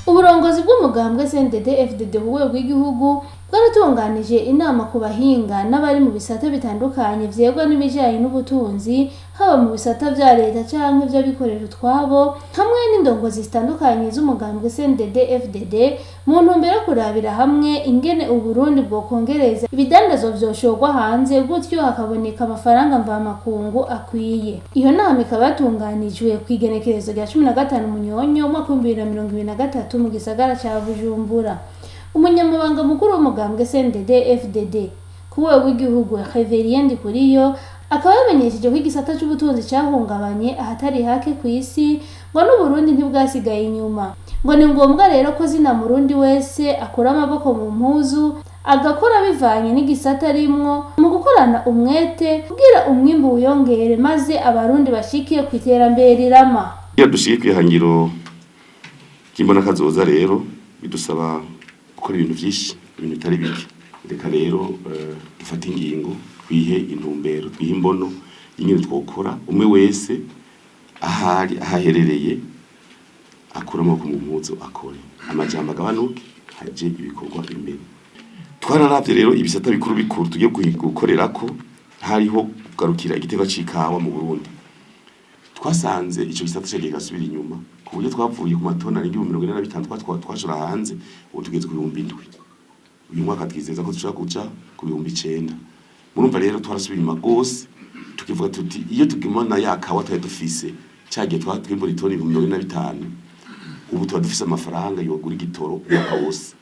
Uburongozi bw'umugambwe CNDD FDD ku rwego rw'igihugu bwaratunganije inama ku bahinga n'abari mu bisata bitandukanye vyegwa n'ibijanye n'ubutunzi, haba mu bisata vya leta canke vy'abikorera utwabo, hamwe n'indongozi zitandukanye z'umugambwe CNDD FDD, mu ntumbero yo kurabira hamwe ingene Uburundi bwokongereza ibidandazwa vyoshorwa hanze, gutyo hakaboneka amafaranga mvamakungu akwiye. Iyo nama ikaba yatunganijwe kw'igenekerezo rya 15 Munyonyo umwaka w'2023 mu gisagara ca Bujumbura. Umunyamabanga mukuru w'umugambwe CNDD FDD ku rwego rw'igihugu, Reverien Ndikuriyo, akaba yamenyesheje ko igisata c'ubutunzi cahungabanye ahatari hake kw'isi, ngo n'Uburundi ntibwasigaye inyuma. Ngo ni ngombwa rero ko zina Murundi wese akura amaboko mu mpuzu, agakora bivanye n'igisata arimwo, mu gukorana umwete kugira umwimbu wiyongere, maze Abarundi bashike ku iterambere rirama. Iyo dushike kwihangiro ry'imbonakazoza rero, bidusaba gukora ibintu vyinshi, ibintu bitari bike. Reka rero dufate ingingo, twihe intumbero, twihe imbono y'ingene twokora. Umwe wese ahari, ahaherereye, akura amaboko mu mpuzu, akore, amajambo agabanuke, haje ibikorwa imbere. Twararavye rero ibisata bikuru bikuru tugiye gukorerako. Hariho kugarukira igiterwa c'ikawa mu Burundi. Twasanze ico gisata cagiye gasubira inyuma, ku buryo twavuye ku matoni arenga 45,000 twashora hanze, ubu tugeze ku 7,000. Uyu mwaka twizeza ko dushobora kuja ku 9,000. Murumva rero twarasubiye inyuma gose. Tukivuga tuti iyo tugumana ya kawa twari dufise cagiye twimbura itoni 45,000, ubu tuba dufise amafaranga yogura igitoro umwaka wose.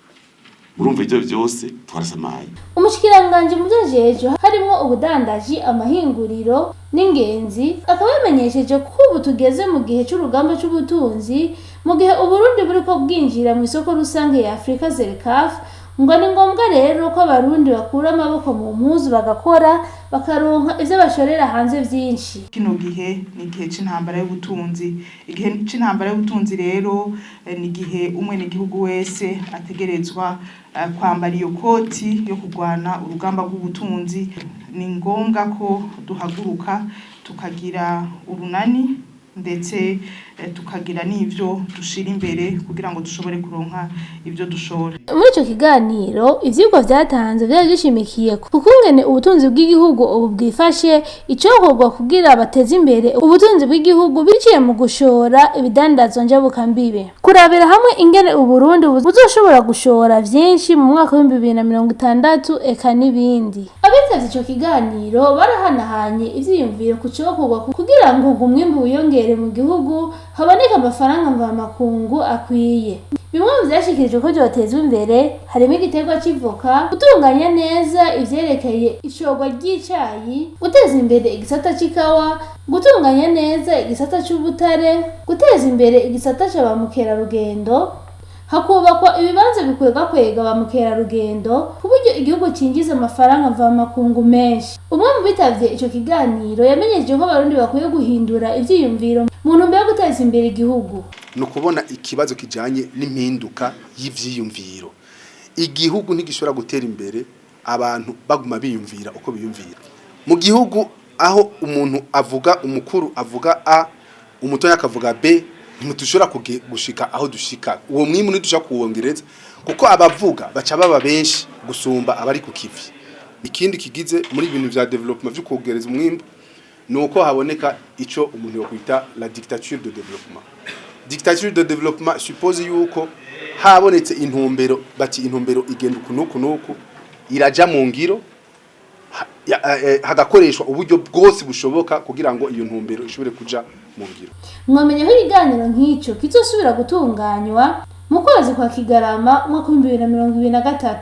Murumva ivyo vyose twarasamaye. Umushikiranganji mu vyo ajejwe harimwo ubudandaji, amahinguriro n'ingenzi, akaba yamenyesheje ko ubu tugeze mu gihe c'urugamba c'ubutunzi, mu gihe Uburundi buriko bwinjira mu isoko rusange ya Afurika ZLECAF. Ngo ni ngombwa rero ko Abarundi bakura amaboko mu mpuzu, bagakora, bakaronka ivyo bashorera hanze vyinshi. Kino gihe ni igihe c'intambara y'ubutunzi. Igihe c'intambara y'ubutunzi rero ni igihe umwenegihugu wese ategerezwa kwambara iyo koti yo kurwana urugamba rw'ubutunzi. Ni ngombwa ko duhaguruka, tukagira urunani, ndetse tukagira n'ivyo dushira imbere kugira ngo dushobore kuronka ivyo dushora. Muri ico kiganiro, ivyigwa vyatanze vyari bishimikiye ku kungene ubutunzi bw'igihugu ubu bwifashe, icokorwa kugira bateze imbere ubutunzi bw'igihugu biciye mu gushora ibidandazwa njabukambibe, kurabira hamwe ingene Uburundi buzoshobora gushora vyinshi mu mwaka w'2060, eka n'ibindi. Abitavye ico kiganiro barahanahanye ivyiyumviro ku cokorwa kugira ngo umwimbu wiyongere mu gihugu, haboneke amafaranga mvamakungu akwiye. Bimwe mu vyashikirijwe ko vyotezwa imbere harimo igiterwa c'ivoka, gutunganya neza ivyerekeye ishorwa ry'icayi, guteza imbere igisata c'ikawa, gutunganya neza igisata c'ubutare, guteza imbere igisata ca ba mukerarugendo, hakubakwa ibibanza bikwegakwega ba mukerarugendo ku buryo igihugu cinjiza amafaranga mvamakungu menshi. Umwe mu bitavye ico kiganiro yamenyesheje ko Abarundi bakwiye guhindura ivyiyumviro mu ntumbero yo guteza imbere igihugu. Ni ukubona ikibazo kijanye n'impinduka y'ivyiyumviro. Igihugu ntigishobora gutera imbere abantu baguma biyumvira uko biyumvira. Mu gihugu aho umuntu avuga, umukuru avuga A, umutoya akavuga B, ntidushobora gushika aho dushika. Uwo mwimbu ntidushobora kuwongereza, kuko abavuga baca baba benshi gusumba abari ku kivi. Ikindi kigize muri ibintu vya développement, vyo kongereza umwimbu, ni uko haboneka ico umuntu yokwita la dictature de développement. Dictature de développement suppose yuko habonetse intumbero, bati intumbero igenda uku nuku nuku, iraja mu ngiro, hagakoreshwa uburyo bwose bushoboka kugira ngo iyo ntumbero ishobore kuja mu ngiro. Mwamenya ko ikiganiro nk'ico kizosubira gutunganywa mu kwezi kwa Kigarama umwaka w'2023.